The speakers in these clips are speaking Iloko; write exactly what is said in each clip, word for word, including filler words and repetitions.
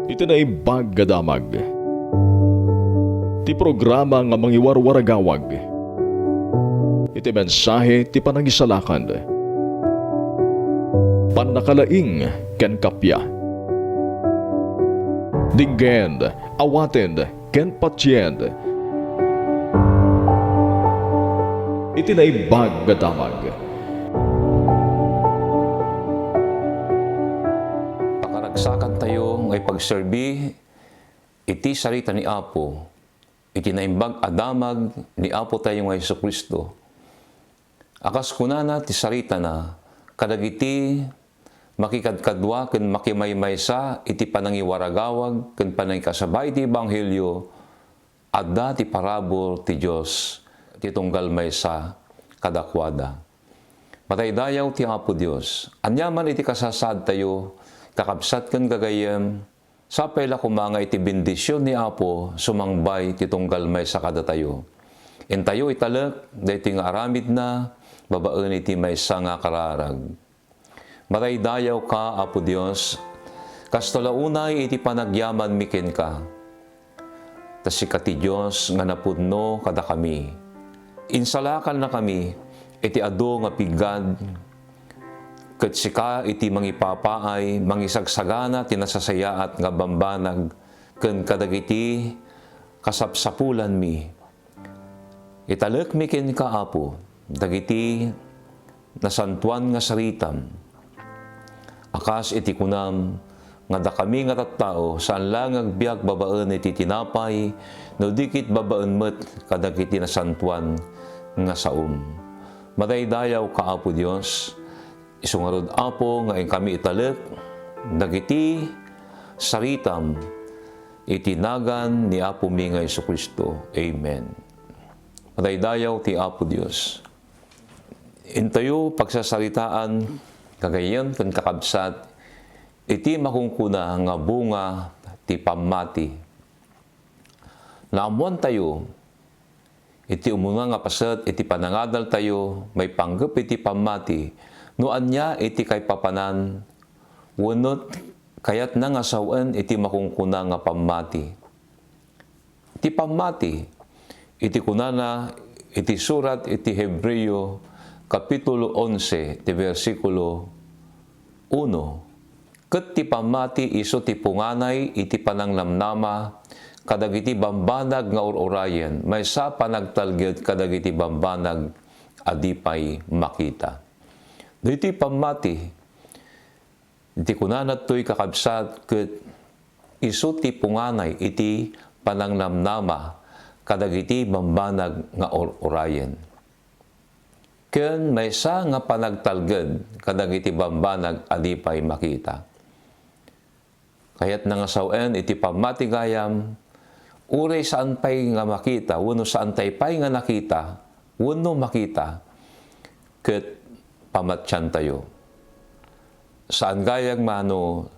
Iti Naimbag a Damag, ti programa nga mangiwarwaragawag iti mensahe ti panangisalakan, pannakalaing ken kappia. Dinggen, awaten, ken patien iti Naimbag a Damag. Pakaragsakantayo nga ipagserbi iti sarita ni Apo, iti Naimbag a Damag ni Apo tayo nga Jesu-Cristo. A kas kunana ti saritana kadagiti makikadkadua ken makimaymaysa iti panangiwaragawag ken panangikasaba iti ebanghelio, adda ti parabur ti Dios ti tunggal maysa kadakuada. Mataydayaw ti Apo Dios. Ania man iti kasasaadtayo, kakabsat ken gagayyem, sapay la koma nga iti bendision ni Apo sumangbay ti tunggal maysa kadatayo. Intayo italek daytoy nga aramidna babaen iti maysa nga kararag. Madaydayawka, Apo Dios, kasta la unay iti panagyamanmi kenka. Ta sika ti Dios nga napudno kadakami. Insalakannakami iti adu nga piggad, ket sika iti mangipapaay, mangisagsagana ti nasasayaat nga bambanag ken kadagiti kasapsapulanmi. Italekmi kenka, Apo, dagiti nasantoan nga saritam. A kas iti kunam nga dakami nga tattao, saan la nga agbiag babaen iti tinapay, no di ket babaen met kadagiti nasantoan nga saom. Madaydayawka, Apo Dios, isu ngarud, Apo, nga inkami italek dagiti saritam iti nagan ni Apomi nga Jesu-Cristo. Amen. Madaydayaw ti Apo Dios. Intayo pagsasaritaan, gagayyem ken kakabsat, iti makunkuna nga bunga ti pammati. Naammoantayo iti umuna nga paset iti panangadaltayo maipanggep iti pammati, no ania iti kaipapanan wenno kayatna nga sawen iti makunkuna nga pammati. Ti pammati, iti kunana iti surat iti Hebreo, Kapitulo onse, ti bersikulo uno, ket ti pammati isu ti punganay iti panangnamnama kadagiti bambanag nga ur-urayen, maysa panagtalged kadagiti bambanag a di pay makita. Daytoy pammati, iti kunana ditoy kakabsat, ket isu ti punganay iti panangnamnama kadagiti bambanag nga ur-urayen. Ken maysa nga panagtalged kadagiti bambanag a di pay makita. Kayatna nga sawen iti pammati gayam, uray saan pay nga makita, wenno saantay pay nga nakita, wenno makita, ket pamatiantayo. Saan gayam nga no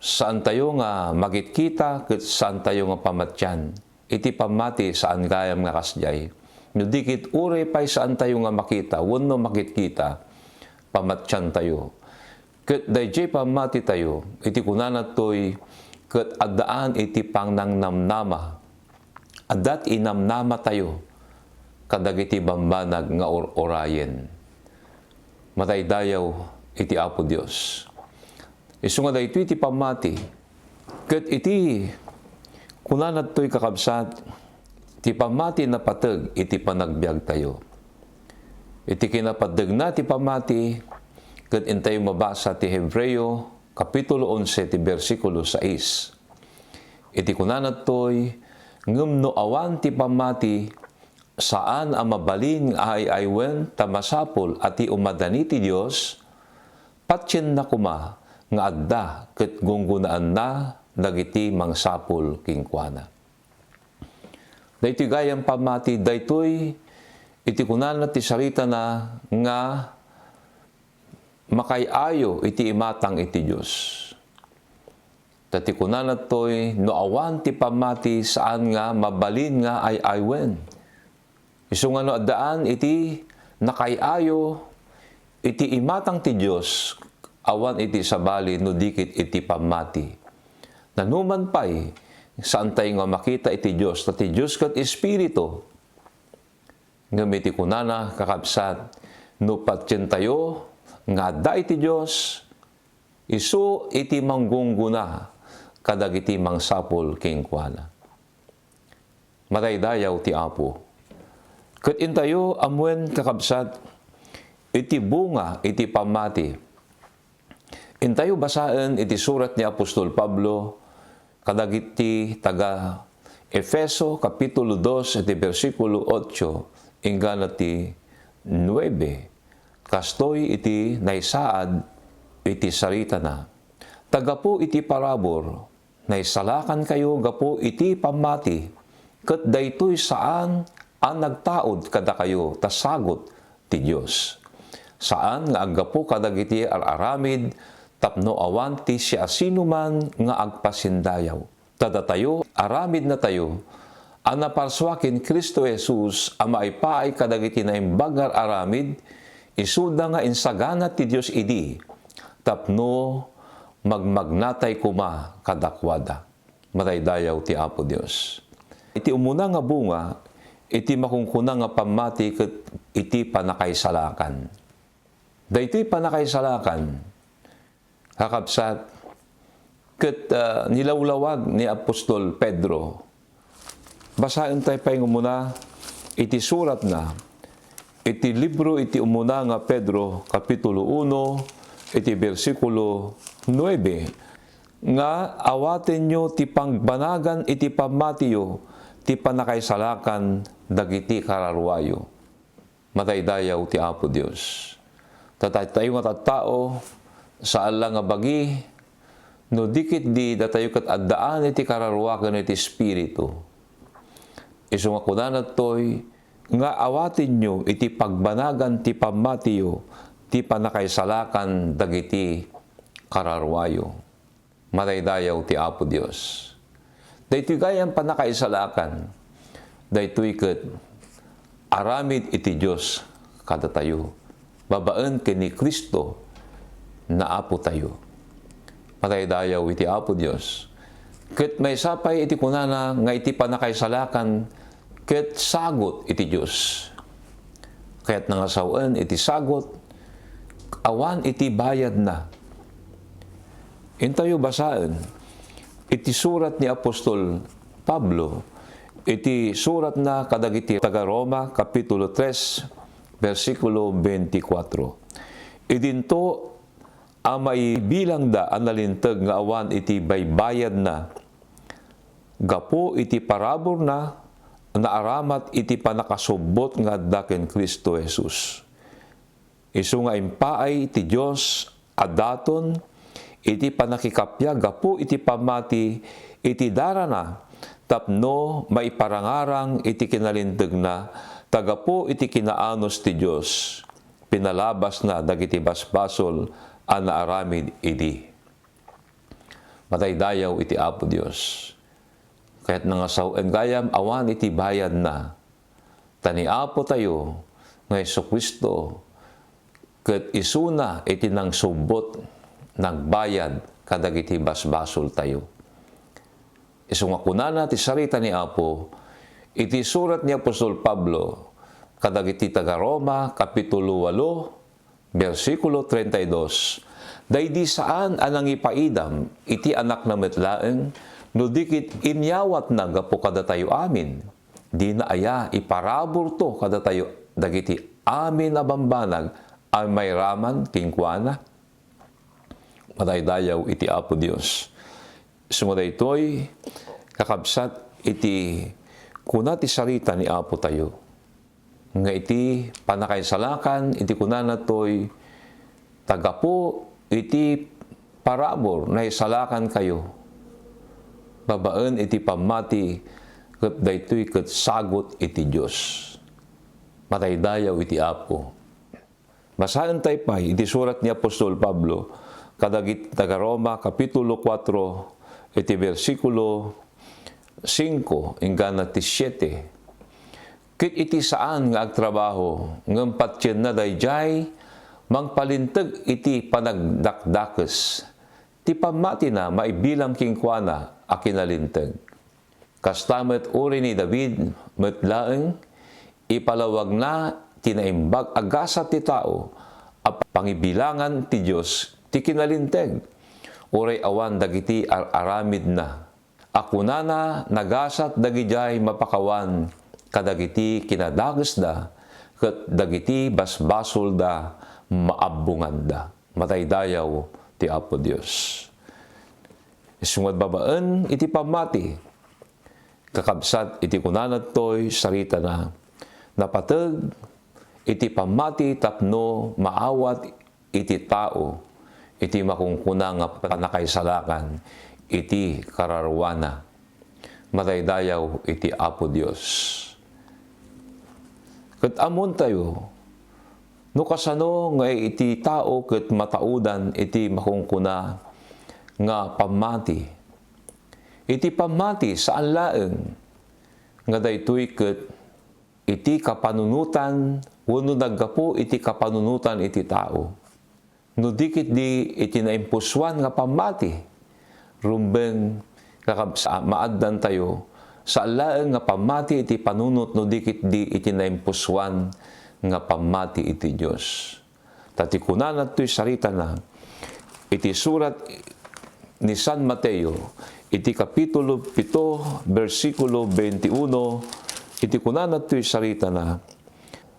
saantayo nga makitkita, ket saantayo nga pamatian. Iti pammati, saan gayam nga kasdiay. No di ket uray pay saantayo nga makita wenno makitkita, pamatiantayo. Ket daydiay pammatitayo, iti kunana toy, ket addaan iti pangnamnama. Adda ti inamnamatayo kadagiti bambanag nga ur-urayen. Madaydayaw iti Apo Dios. Isu nga daytoy ti pammati, ket iti kunana ditoy kakabsat, ti pammati napateg iti panagbiagtayo. Iti kinapaddegna ti pammati, ket intayo mabasa ti Hebreo, Kapitulo onse, ti bersikulo sais. Iti kunana ditoy, ngem no awan ti pammati, saan a mabalin nga ay-aywen ta masapul a ti umadani ti Dios, patienna koma nga adda ket gunggonaanna dagiti mangsapul kenkuana. Daytoy gayam pammati, daytoy iti kunana ti saritana nga makaay-ayo iti imatang iti Dios. Ta ti kunana toy, no awan ti pammati, saan nga mabalin nga ay-aywen. Isu nga no addaan iti nakaay-ayo iti imatang ti Dios, awan iti sabali no di ket iti pammati. Nanuman pay, saantayo nga makita iti Dios, ta ti Dios ket Espiritu. Ngem iti kunana, kakabsat, no patientayo nga adda iti Dios, isu iti manggunggona kadagiti mangsapul kenkuana. Madaydayaw ti Apo. Ket intayo ammoen, kakabsat, iti bunga iti pammati. Intayo basaen iti surat ni apostol Pablo kadagiti taga-Efeso, kapitulo dos, iti bersikulo otso inggana ti nuebe. Kastoy iti naisaad iti saritana. Ta gapu iti parabur, naisalakankayo gapu iti pammati, ket daytoy saan a nagtaud kadakayo ta sagut ti Dios. Saan nga aggapu kadagiti ar-aramid tapno awan ti siasinoman nga agpasindayaw. Ta datayo, aramidnatayo a naparsua ken Cristo Jesus a maipaay kadagiti naimbag nga ar-aramid, isuda nga insagana ti Dios idi tapno magmagnatay koma kadakuada. Madaydayaw ti Apo Dios. Iti umuna nga bunga, iti makunkuna nga pammati ket iti pannakaisalakan. Daytoy pannakaisalakan, kakabsat, ket, ah, nilawlawag ni apostol Pedro. Basaentayo pay nga umuna iti suratna, iti libro iti umuna nga Pedro, kapitulo uno, iti bersikulo nuebe, nga awatenyo ti pangbanagan iti pammatiyo ti pannakaisalakan dagiti kararuayo. Madaydayaw ti Apo Dios. Ta datayo nga tattao, saan la nga bagi, no di ketdi datayo ket addaan iti kararua ken iti Espiritu. Isu nga kunana daytoy, nga awatenyo iti pagbanagan ti pammatiyo ti pannakaisalakan dagiti kararuayo. Madaydayaw ti Apo Dios. Daytoy gayam pannakaisalakan, daytoy ket aramid iti Dios kadatayo, babaen ken ni Cristo nga Apotayo. Madaydayaw iti Apo Dios. Ket maysa pay iti kunana nga iti pannakaisalakan ket sagut iti Dios. Kayatna nga sawen iti sagut, awan iti bayadna. Intayo basaen iti surat ni apostol Pablo, iti suratna kadagiti taga-Roma, kapitulo tres, bersikulo bentikuatro. Idinto a maibilangda a nalinteg nga awan iti baybayadna gapu iti paraburna a naaramat iti pannakasubbot nga adda ken Cristo Jesus. Isu nga impaay ti Dios a daton iti pannakikappia gapu iti pammati iti darana tapno maiparangarang iti kinalintegna ta gapu iti kinaanus ti Dios, pinalabasna dagiti basbasol a naaramid idi. Madaydayaw iti Apo Dios. Kayatna nga sawen gayam awan iti bayadna. Ta ni Apotayo nga Jesu-Cristo ket isuna iti nangsubbot, nagbayad kadagiti basbasoltayo. Isu nga kunana ti sarita ni Apo iti surat ni apostol Pablo kadagiti taga-Roma, kapitulo walo, bersikulo treinta y dos, daydi saan a nangipaidam iti Anakna met laeng, no di ket inyawatna gapu kadatayo amin. Dina aya iparaburto kadatayo dagiti amin a bambanag a mairaman kenkuana? Madaydayaw iti Apo Dios. Isu nga daytoy, kakabsat, iti kuna ti sarita ni Apotayo, nga iti pannakaisalakan, iti kunana toy, ta gapu iti parabur, naisalakankayo babaen iti pammati, ket daytoy ket sagut iti Dios. Madaydayaw iti Apo. Basaentayo pay iti surat ni apostol Pablo kadagiti taga-Roma, kapitulo kuatro, iti bersikulo singko inggana ti siete. Ket iti saan nga agtrabaho, ngem patienna daydiay mangpalinteg iti panagdakdakes, ti pammatina maibilang kenkuana a kinalinteg. Kasta met uray ni David met laeng, ipalawagna ti naimbag a gasat ti tao a pangibilangan ti Dios ti kinalinteg, uray awan dagiti ar-aramidna. A kunana, nagasat dagidiay mapakawan kadagiti kinadakesda, ket dagiti basbasolda maabbonganda. Madaydayaw ti Apo Dios. Isu nga babaen iti pammati, kakabsat iti kunana ditoy saritana, napateg iti pammati tapno maawat iti tao iti makunkuna nga pannakaisalakan iti kararuana. Madaydayaw iti Apo Dios. Ket ammontayo no kasano nga iti tao ket mataudan iti makunkuna nga pammati. Iti pammati, saan laeng nga daytoy ket iti kapanunotan wenno naggapu iti kapanunotan iti tao. No di ketdi iti naimpusoan nga pammati, rumbeng, kakabsat, maaddantayo, saan laeng nga pammati iti panunot no di ketdi iti naimpusoan nga pammati iti Dios. Ta ti kunana ditoy saritana, iti surat ni San Mateo, iti kapitulo pito, bersikulo twenty-one, iti kunana ditoy saritana,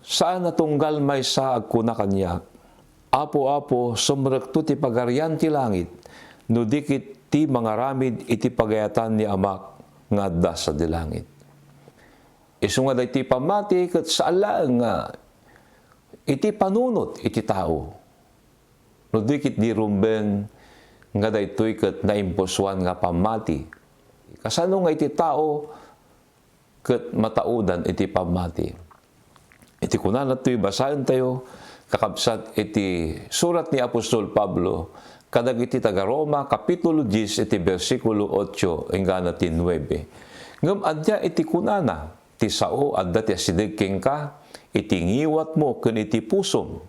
saan a tunggal maysa agkuna kaniak, "Apo, Apo, sumrekto ti Pagarian ti Langit, no di ket ti mangaramid iti pagayatan ni Amak nga adda sadi langit." Isu nga daytoy pammati ket saan laeng nga iti panunot iti tao, no di ket di rumbeng nga daytoy ket naimpusoan nga pammati. Kasano nga iti tao ket mataudan iti pammati? Iti kunana ditoy basaentayo, kakabsat iti surat ni apostol Pablo kadagiti taga-Roma, kapitulo dies, iti bersikulo otso inggana ti nuebe. Ngem ania iti kunana? Ti sao adda ti asideg kenka iti ngiwatmo ken iti pusom.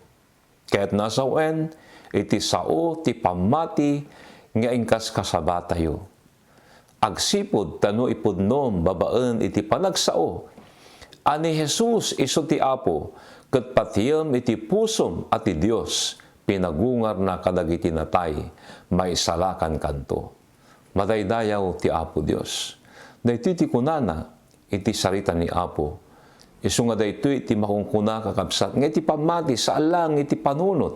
Kayatna a sawen, iti sao ti pammati nga inkaskasabatayo. Agsipud ta no ipudnom babaen iti panagsao a ni Jesus isu ti Apo ket patiem iti pusom a ti Dios, pinagungarna kadagiti natay, maisalakankanto. Madaydayaw ti Apo Dios. Daytoy ti kunana iti sarita ni Apo. Isu nga daytoy ti makunkuna, kakabsat, nga iti pammati, saan laeng iti panunot.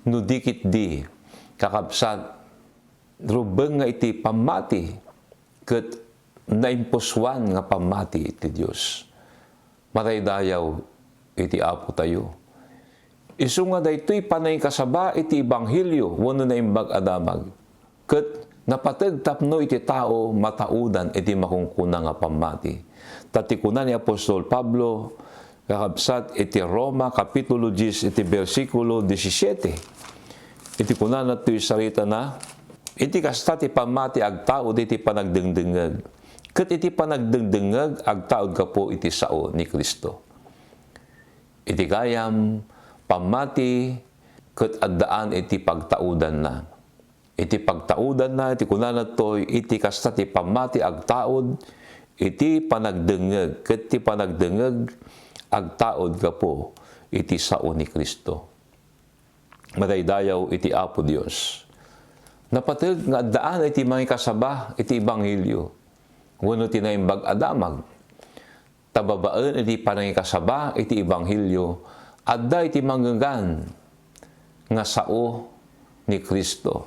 No di ketdi, kakabsat, rumbeng nga iti pammati, ket naimpusoan nga pammati iti Dios. Madaydayaw iti Apotayo. Isu nga daytoy panangikasaba iti ebanghelio wenno Naimbag a Damag, ket napateg tapno iti tao mataudan iti makunkuna nga pammati. Ta ti kuna ni apostol Pablo, kakabsat, iti Roma, kapitulo dies, iti bersikulo disisiete, iti kunana toy saritana, iti kasta ti pammati agtaud iti panagdengdengngeg, ket iti panagdengdengngeg agtaud gapu iti sao ni Cristo. Iti gayam, pammati ket addaan iti pagtaudanna. Iti pagtaudanna, iti kunana toy, iti kasta ti pammati agtaud iti panagdengngeg, ket ti panagdengngeg agtaud gapu iti sao ni Cristo. Madaydayaw iti Apo Dios. Napateg nga addaan iti mangikasaba iti ebanghelio wenno ti Naimbag a Damag. Ta babaen iti panangikasaba iti ebanghelio, adda iti mangngegan nga sao ni Cristo.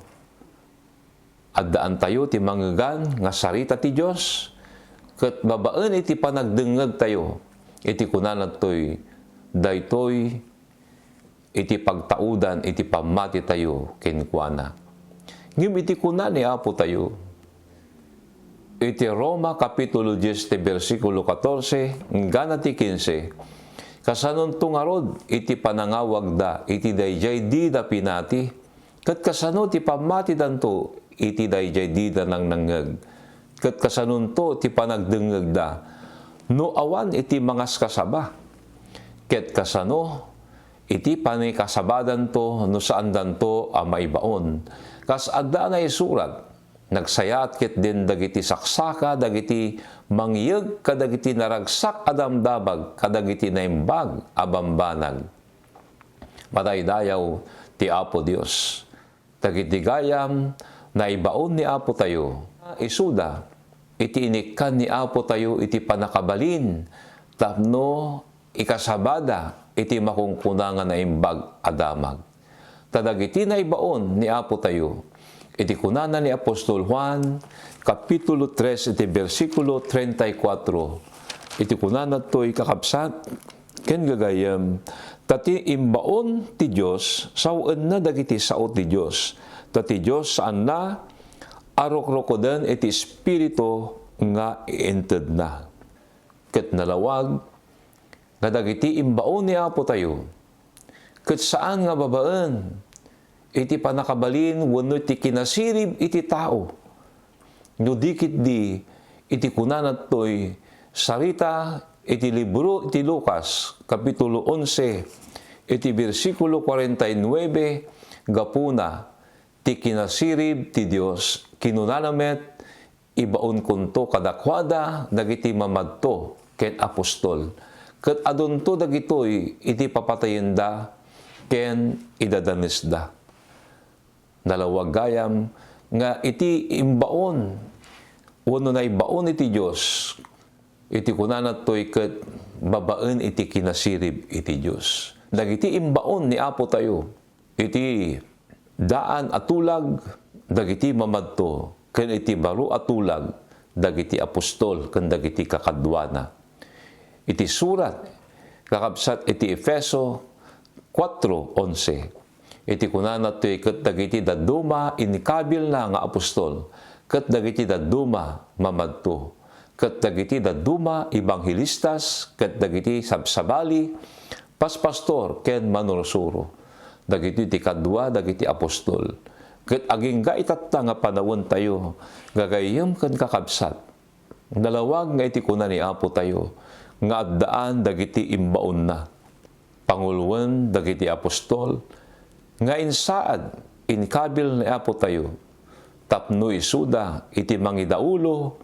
Addaantayo ti mangngegan nga sarita ti Dios, ket babaen iti panagdengngegtayo iti kunana toy, daytoy iti pagtaudan iti pammatitayo kenkuana. Ngem iti kuna ni Apotayo iti Roma, kapitulo dies, ti bersikulo katorse inggana ti kinse, kasanonto ngarud iti panangawagda iti daydiay dida pinati, ket kasano ti pammatidanto iti daydiay dida nangnangngeg? Ket kasanonto ti panagdengngegda no awan iti mangaskasaba? Ket kasano iti panangikasabadanto no saandanto a maibaon? Kas adda a naisurat, nagsayaat ketdin dagiti saksaka dagiti mangyeg kadagiti naragsak a damdamag kadagiti naimbag a bambanag. Madaydayaw ti Apo Dios. Dagiti gayam, naibaon ni Apo tayo. Isuda, iti inikkan ni Apo tayo iti pannakabalin tapno ikasabada iti makunkuna nga naimbag a damag. Ta dagiti naibaon ni Apo tayo, iti kunana ni apostol Juan, kapitulo tres, iti bersikulo treinta y cuatro, iti kunana toy, kakabsat ken gagayyem, ta ti imbaon ti Dios, sawenna dagiti sao ti Dios. Ta ti Dios, saanna a rukrukoden iti Espiritu nga iintedna. Ket nalawag nga dagiti imbaon ni Apo tayo, ket saan nga babaen iti pannakabalin wenno iti kinasirib iti tao. No di ketdi iti kunana toy sarita iti libro iti Lucas, kapitulo onse, iti bersikulo kuarenta y nuebe, gapuna ti kinasirib ti Dios, kinunana met, ibaonkonto kadakuada dagiti mamadto ken apostol, ket adunto dagitoy iti papatayenda ken idadanesda. Nalawag gayam nga iti imbaon wenno naibaon iti Dios, iti kunana toy ket babaen iti kinasirib iti Dios. Dagiti imbaon ni Apo tayo, iti daan a tulag dagiti mamadto ken iti baro a tulag dagiti apostol ken dagiti kakaduana. Iti surat, kakabsat iti Efeso kuatro onse, iti kunana toy ket dagiti dadduma inkabilna nga apostol, ket dagiti dadduma mamadto, ket dagiti dadduma ebanghelistas, ket dagiti sabsabali, paspastor, ken manursuro. Dagitoy ti kadua dagiti apostol. Ket agingga itatta nga panawentayo, gagayyem ken kakabsat, nalawag nga iti kuna ni Apo tayo nga addaan dagiti imbaonna. Panguloen dagiti apostol nga insaad, inkabil ni Apo tayo tapno isuda iti mangidaulo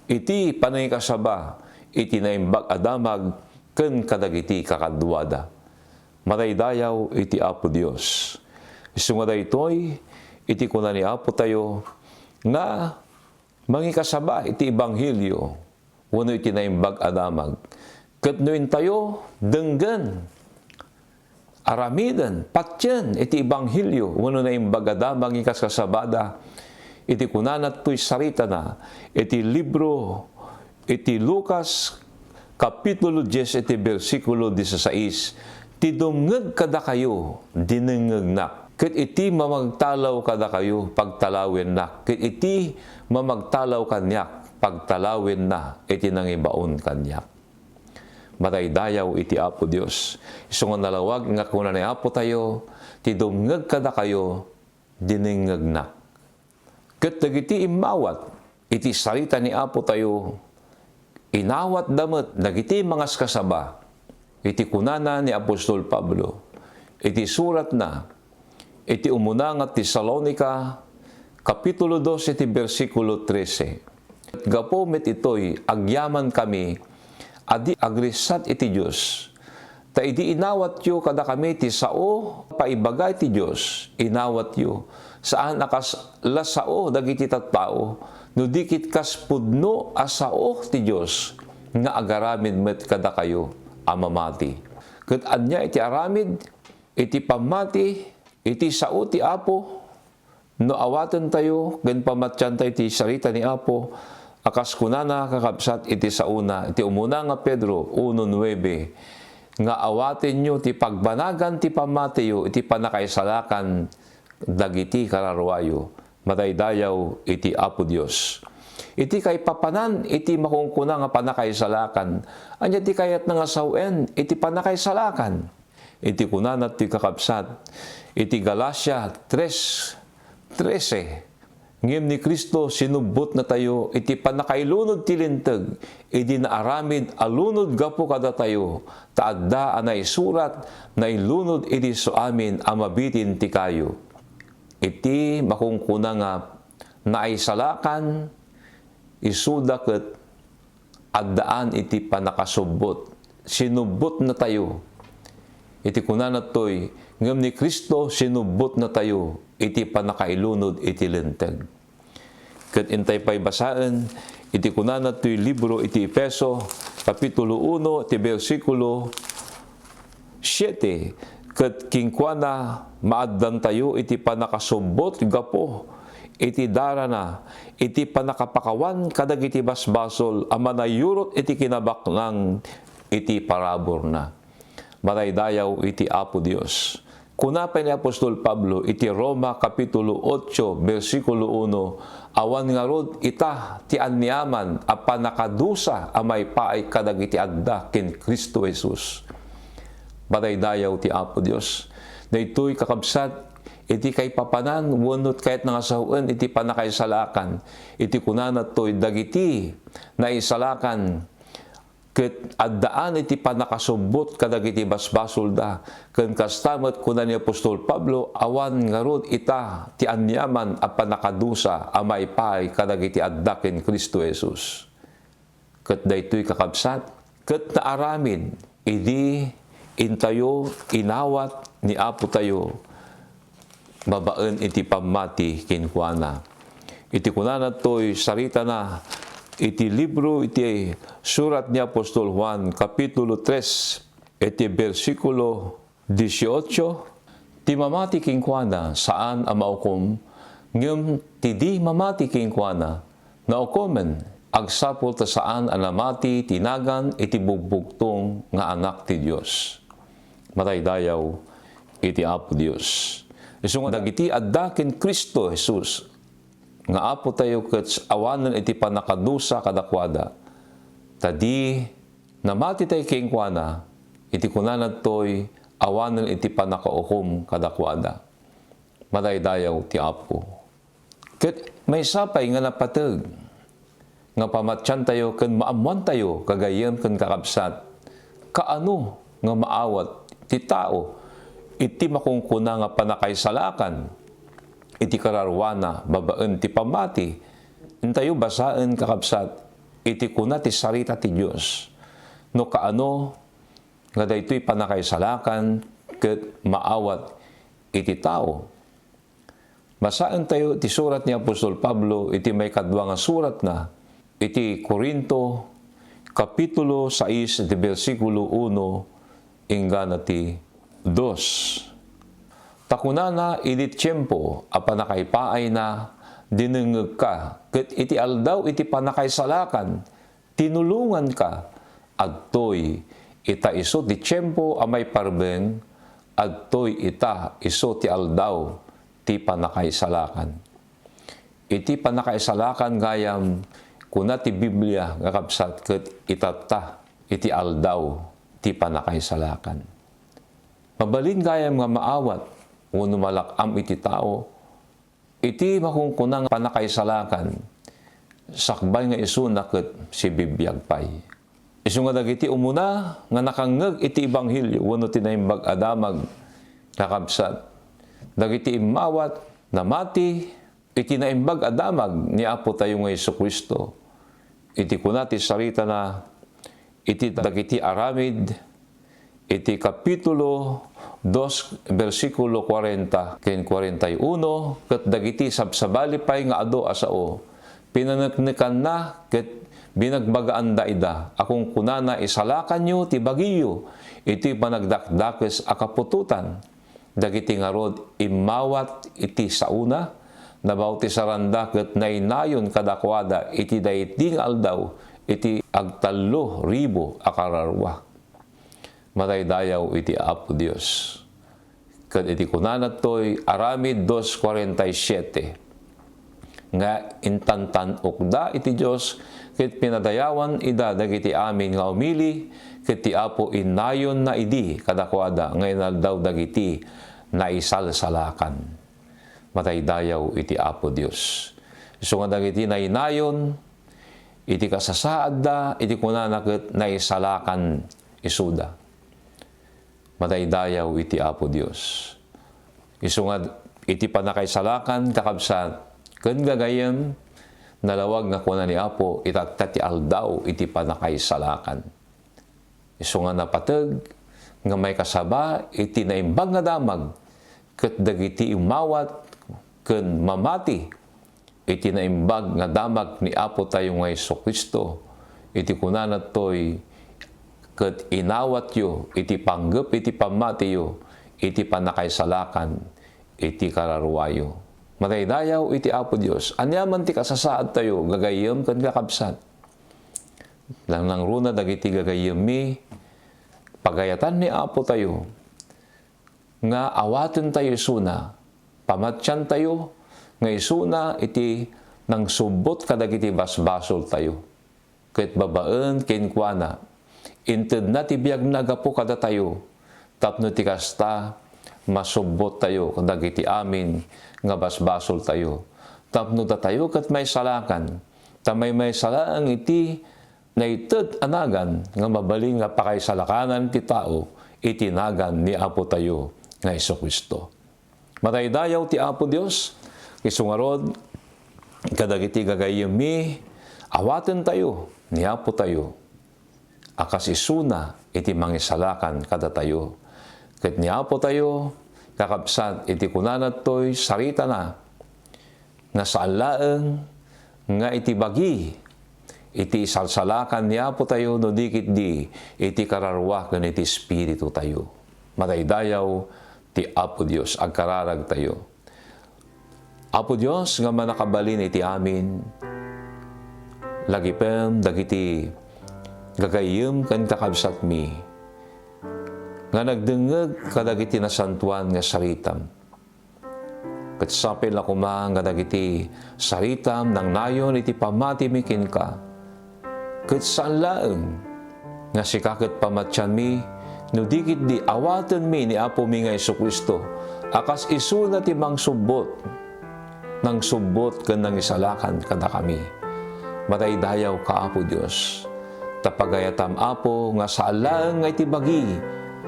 iti panangikasaba iti naimbag a damag ken kadagiti kakaduada. Madaydayaw iti Apo Dios. Isu nga daytoy iti kuna ni Apo tayo nga mangikasaba iti ebanghelio wenno iti naimbag a damag. Ket no intayo denggen, aramiden, patien iti ebanghelio wenno naimbag a damag nga ikaskasabada, iti kunana toy saritana iti libro iti Lucas, kapitulo dies iti bersikulo dieciséis, "Ti dumngeg kadakayo, dinengngegnak. Ket iti mamagtalaw kadakayo, pagtalawennak. Ket iti mamagtalaw kaniak, pagtalawenna iti nangibaon kaniak." Madaydayaw iti Apo Dios. Isu nga nalawag nga kuna ni Apo tayo, "Ti dumngeg kadakayo, dinengngegnak." Ket dagiti immawat iti sarita ni Apo tayo, inawatda met dagiti mangaskasaba iti kunana ni apostol Pablo iti suratna iti umuna nga Tesalonica, kapitulo dos iti bersikulo trese. Gapu met itoy, agyamankami a di agrisat iti Dios. Ta idi inawatyo kadakami ti sao paibaga iti Dios, inawatyo, saan a kas la sao dagiti tattao, no di ket kas pudno a sao ti Dios nga agaramid met kadakayo a mamati. Ket ania iti aramid iti pammati iti sao ti Apo? No awatentayo ken pamatiantayo ti sarita ni Apo, a kas kunana, kakabsat, iti saona, iti umuna nga Pedro uno nuebe, nga awatenyo ti pagbanagan ti pammatiyo iti pannakaisalakan dagiti kararuayo. Madaydayaw iti Apo Dios. Iti kaipapanan iti makunkuna nga pannakaisalakan, ania ti kayatna nga sawen iti pannakaisalakan? Iti kunana ti kakabsat iti Galacia tres trese, "Ngem ni Cristo sinubbotnatayo iti pannakailunod ti Linteg, idi naaramid a lunod gapu kadatayo, ta adda a naisurat, 'Nailunod idi isuamin a mabitin ti kayo.'" Iti makunkuna nga naisalakan, isuda ket addaan iti pannakasubbot. Sinubbotnatayo. Iti kunana toy, ngem ni Cristo sinubbotnatayo iti pannakailunod iti Linteg. Ket intay pay basaen iti kunana toy libro iti Efeso, Kapitulo uno, ti bersikulo siete, ket kenkuana, maaddantayo iti pannakasubbot gapu iti darana, iti pannakapakawan kadagiti basbasol a manayurot iti kinabaknang iti paraburna. Madaydayaw iti Apo Dios. Kuna pay ni apostol Pablo iti Roma Kapitulo otso, bersikulo uno, awan ngarud ita ti aniaman a pannakadusa a maipaay kadagiti adda ken Cristo Jesus. Madaydayaw ti Apo Dios. Daytoy, kakabsat, iti kaipapanan wenno kayatna nga sawen iti pannakaisalakan. Iti kunana toy, dagiti naisalakan ket addaan iti pannakasubbot kadagiti basbasolda. Ken kasta met kuna ni apostol Pablo, awan ngarud ita ti aniaman a pannakadusa a maipaay kadagiti adda ken Cristo Jesus. Ket daytoy, kakabsat, ket naaramid idi intayo inawat ni Apotayo babaen iti pammati kenkuana. Iti kunana toy saritana iti libro iti surat ni apostol Juan, Kapitulo tres, iti bersikulo dieciocho, ti mamati kenkuana saan a maukom, ngem ti di mamati kenkuana, naukomen, agsapul ta saan a namati ti nagan iti bugbugtong nga Anak ti Dios. Madaydayaw iti Apo Dios. Isu nga dagiti adda ken Cristo Jesus nga Apotayo ket awanen iti pannakadusa kadakuada, ta di namatitay kenkuana, iti kunana toy, awanen iti pannakaukom kadakuada. Madaydayaw ti Apo. Ket maysa pay nga napateg nga pamatiantayo ken maammoantayo, gagayyem ken kakabsat, kaano nga maawat ti tao iti makunkuna nga pannakaisalakan iti kararuana babaen ti pammati. Intayo basaen, kakabsat, iti kuna ti sarita ti Dios, no kaano nga daytoy pannakaisalakan ket maawat iti tao. Basaentayo ti surat ni apostol Pablo iti maikadua nga suratna, iti Corinto, Kapitulo sais, iti bersikulo uno inggana ti dos. Ta kunana, idi tiempo a pannakaipaayna, dinengngegka, ket iti aldaw iti pannakaisalakan, tinulonganka. Adtoy ita isu ti tiempo a maiparbeng, adtoy ita isu ti aldaw ti pannakaisalakan. Iti pannakaisalakan gayam, kuna ti Biblia nga kabsat ket itatta iti aldaw ti pannakaisalakan. Mabalin gayam nga maawat wenno malak-am iti tao iti makunkuna nga pannakaisalakan, sakbay nga isuna ket sibibiag pay. Isu nga dagiti umuna nga nakangngeg iti ebanghelio wenno ti Naimbag a Damag, kakabsat, dagiti immawat, namati iti Naimbag a Damag ni Apotayo nga Jesu-Cristo, iti kuna ti saritana iti dagiti aramid iti Kapitulo dos, bersikulo kuarenta ken kuarenta y uno, ket dagiti sabsabali pay nga adu a sao, pinaneknekanna ket binagbagaanda ida a kunkunana, "Isalakanyo ti bagiyo iti panagdakdakes a kaputotan." Dagiti ngarud immawat iti saona, nabautisaranda ket nainayon kadakuada iti daydi nga aldaw iti agtallo ribu a kararua. Madaydayaw iti Apo Dios. Ket iti kunana toy, aramid dos kuarenta y siete, nga intantan-okda iti Dios, ket pinadayawan ida dagiti amin nga umili, ket ti Apo innayonna idi kadakuada nga inaldaw dagiti naisalsalakan. Madaydayaw iti Apo Dios. Isu nga dagiti nainayon iti kasasaadda, iti kunana ket naisalakan isuda. Madaydayaw iti Apo Dios. Isu nga Iti pannakaisalakan, kakabsat, ken gagayyem, nalawag nga kuna ni Apo, itatta ti aldaw iti pannakaisalakan. Isu nga napateg nga maikasaba iti naimbag nga damag ket dagiti umawat ken mamati iti naimbag nga damag ni Apo tayo nga Jesu-Cristo, iti kunana toy, "Ket inawatyo iti panggep iti pammatiyo iti pannakaisalakan iti kararuayo." Madaydayaw iti Apo Dios. Ania man ti kasasaadtayo, gagayyem ken kakabsat? Nangnangruna dagiti gagayyemmi, pagayatan ni Apo tayo nga awaten tayo isuna, pamatian tayo nga isuna iti nangsubbot kadagiti basbasol tayo. Ket babaen kenkuana, intedna ti biagna gapu kadatayo, tapno ti kasta, masubbot tayo kadagiti amin nga basbasol tayo, tapno datayo ket maisalakan, ta maymaysa laeng iti naited a nagan nga mabalin nga pakaisalakanan ti tao iti nagan ni Apo tayo nga Jesu-Cristo. Madaydayaw ti Apo Dios, isu ngarud, kadagiti gagayyemmi, awaten tayo ni Apo tayo a kas isuna iti mangisalakan kadatayo. Ket ni Apo tayo, kakabsat, iti kunana toy saritana, nga saan laeng nga iti bagi iti isalsalakan ni Apo tayo no di ketdi iti kararua ken iti Espiritu tayo. Madaydayaw ti Apo Dios, agkararag tayo. Apo Dios nga mannakabalin iti amin, lagipem dagiti gagayyem ken kakabsatmi nga nagdengngeg kadagiti nasantoan nga saritam. Ket sapay la koma nga dagiti saritam nangnayon iti pammatimi kenka. Ket saan laeng nga sika ket pamatianmi, no di ketdi awatenmi ni Apomi nga Jesu-Cristo a kas isuna ti mangsubbot, nangsubbot ken nangisalakan kadakami. Madaydayaw ka, Apo Dios, ta pagayatam, Apo, nga saan laeng nga iti bagi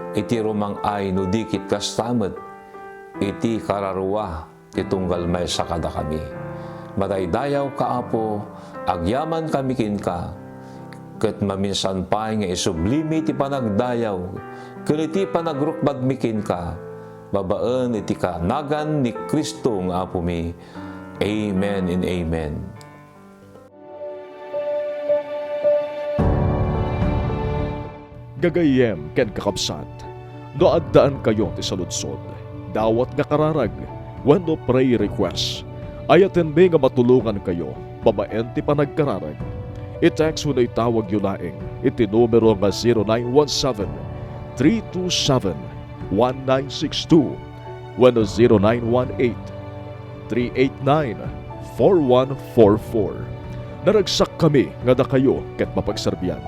iti rumang-ay no di ket kasta met iti kararua ti tunggal maysa kadakami. Madaydayaw ka, Apo, agyamankami kenka, ket maminsan pay nga isublimi ti panagdayaw ken iti panagrukbabmi kenka, babaen iti kanagan ni Cristo nga Apomi. Amen and amen. Gagayyem ken kakabsat, no addaankayo ti saludsod, dawat nga kararag, wenno prayer request, ayatenmi nga matulongankayo babaen ti panagkararag. I-text wenno itawagyo laeng iti numero nga zero nine one seven, three two seven, one nine six two wenno zero nine one eight, three eight nine, four one four four. Naragsakkami nga dakayo ket mapagserbian.